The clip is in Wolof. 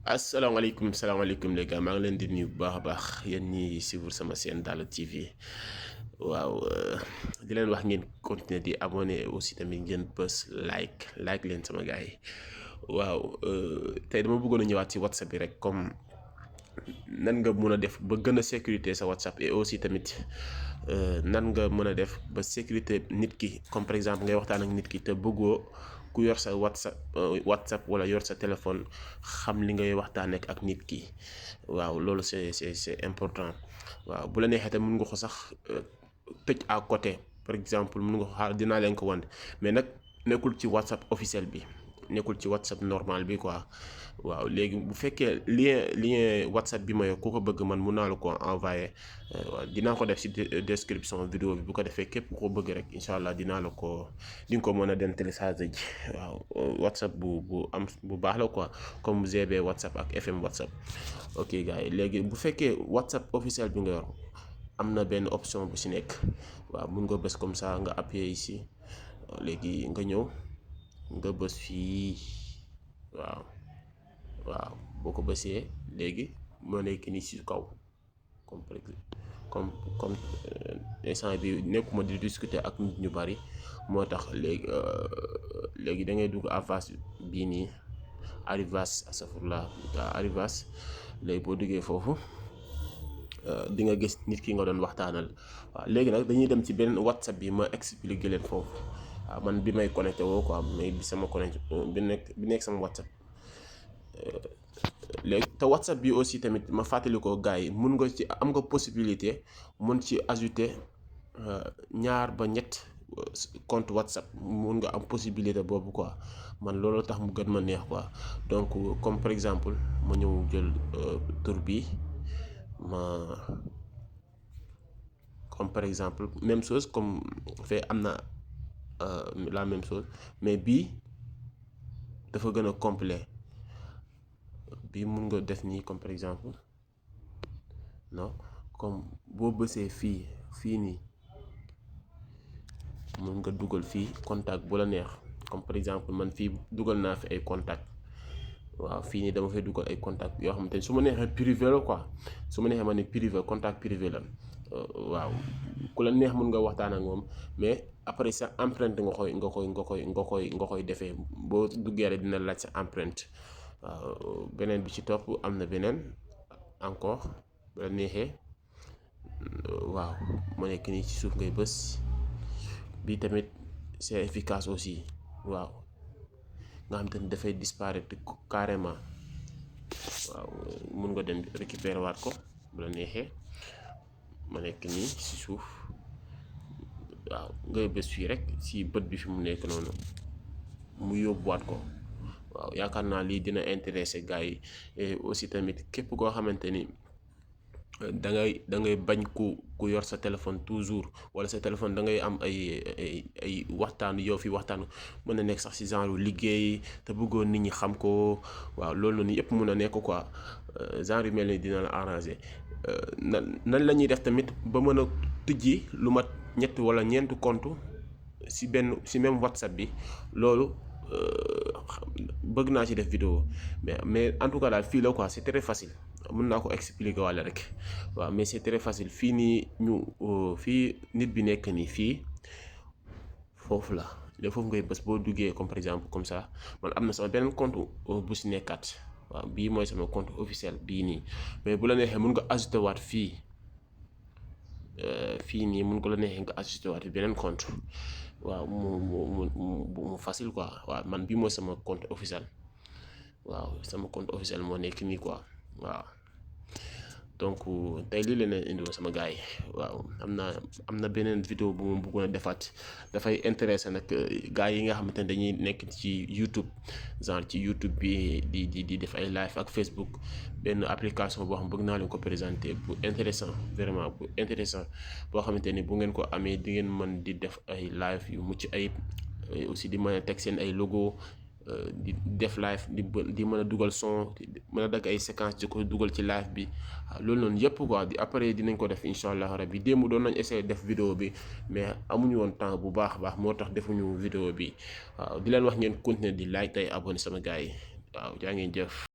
salaamaaleykum les gars maa ngi leen di nuyu bu baax a baax yéen ñi suivre sama chaîne Dalla TV waaw di leen wax ngeen continuer di abonné aussi tamit ngeen bës like leen sama gars yi waaw tey dama bëggoon a ñëwaat ci WhatsApp bi rek comme nan nga mën a def ba gën a sécurité sa WhatsApp et aussi tamit nan nga mën a def ba sécurité nit ki comme par exemple ngay waxtaan ak nit ki te bëggoo ku yor sa WhatsApp wala yor sa téléphone xam li ngay waxtaanee ak nit ki waaw loolu c'est important waaw bu la neexee te mën nga ko sax tëj à côté par exemple mën nga ko xaar dinaa leen ko wan mais nag nekkul ci WhatsApp officiel bi nekkul ci WhatsApp normal bi quoi waaw léegi bu fekkee lien WhatsApp bi ma yor ku ko bëgg man mun naa la ko envoyer waaw dinaa ko def ci description vidéo bi bu ko defee képp ku ko bëgg rek incha allah dinaa la ko di nga ko mën a dem télécharger ji waaw WhatsApp bu baax la quoi comme GB WhatsApp ak FM WhatsApp ok gars yi léegi bu fekkee WhatsApp officiel bi nga yor am na benn option bu ci nekk waaw mun nga bës comme ça nga appuyer ici léegi nga ñëw nga bës fii waaw boo ko bësee léegi moo nekk ni ci kaw comme instant bi nekkuma di discuter ak nit ñu bari moo tax léegi da ngay dugg avance bii nii arrivage asafurla arrivage léegi boo duggee foofu di nga gis nit ki nga doon waxtaanal waaw léegi nag dañuy dem ci benn WhatsApp bi ma expliquer leen foofu waaw man bi may connecté woo quoi mais bi sama connecté bi nekk sama WhatsApp léegi te WhatsApp bi aussi tamit ma fàttali ko gars yi mun nga ci am nga possibilité mun ci ajouter ñaar ba ñett compte WhatsApp mun nga am possibilité boobu quoi man loolu tax mu gën ma neex quoi donc comme par exemple ma ñëw jël tur bi comme par exemple même chose comme fee am na la même chose mais bii dafa gën a complet bii mun nga def nii comme par exemple non comme boo bësee fii nii mun nga dugal fii contact bu la neex comme par exemple man fii dugal naa fi ay contact waaw fii nii dama fay dugal ay contact yoo xamante ni su ma neexee privé la quoi su ma neexee ma ne privé contact privé la waaw ku la neex mun nga waxtaan ak moom mais après sa empreinte nga koy defee boo duggee rek dina laaj sa empreinte waaw beneen bi ci topp am na beneen encore bu la neexee waaw mu nekk nii ci suuf ngay bës bii tamit c'est efficace aussi waaw nga xam te ni dafay disparaître carrément waaw mun nga dem récupérer waat ko bu la neexee ma nekk nii ci suuf waaw ngay bës fii rek ci bët bi fi mu nekk noonu mu yóbbuwaat ko waaw yaakaar naa lii dina intéresser gars yi et aussi tamit képp koo xamante ni da ngay bañ ku yor sa téléphone toujours wala sa téléphone da ngay am ay waxtaan yow fi waxtaan mën na nekk sax ci genre liggéey te bëggoon nit ñi xam ko waaw loolu noonu yëpp mën a nekk quoi genre yu mel ni dina la arranger nan la ñuy def tamit ba mën a tijji lu mat ñett wala ñeenti compte ci même WhatsApp bi loolu bëgg naa ci def vidéo mais en tout cas daal fii la quoi c'est très facile mën naa ko expliquer walla rek waaw mais c'est très facile fii nii fii nit bi nekk nii fii foofu la léegi foofu ngay bës boo duggee comme par exemple comme ça man am na sama beneen compte bu ci nekkaat waaw bii mooy sama compte officiel bii nii mais bu la neexee mën nga ajouter waat fii nii mën ko la neexee nga ajouter waat beneen compte waaw mu facile quoi waaw man bii mooy sama compte officiel waaw sama compte officiel moo nekk nii quoi waaw donc tey lii leen indiwoon sama gars yi waaw am na beneen vidéo bu ma bëggoon a defaat dafay intéressé nag gars yi nga xamante ne dañuy nekk ci YouTube genre ci YouTube bi di def ay live ak Facebook benn application boo xam bëgg naa leen ko présenter bu intéressant vraiment bu intéressant boo xamante ni bu ngeen ko amee di ngeen mën di def ay live yu mucc ayib aussi di mën a teg seen ay logo di def live di mën a dugal son mën a dagg ay séquences di ko dugal ci live bi loolu noonu yëpp quoi di après dinañ ko def incha allah rabbi démb doon nañ essayer def vidéo bi mais amuñu woon temps bu baax moo tax defuñu vidéo bi waaw di leen wax ngeen continuer di like tey abonné sama gars yi waaw jaa ngeen jëf.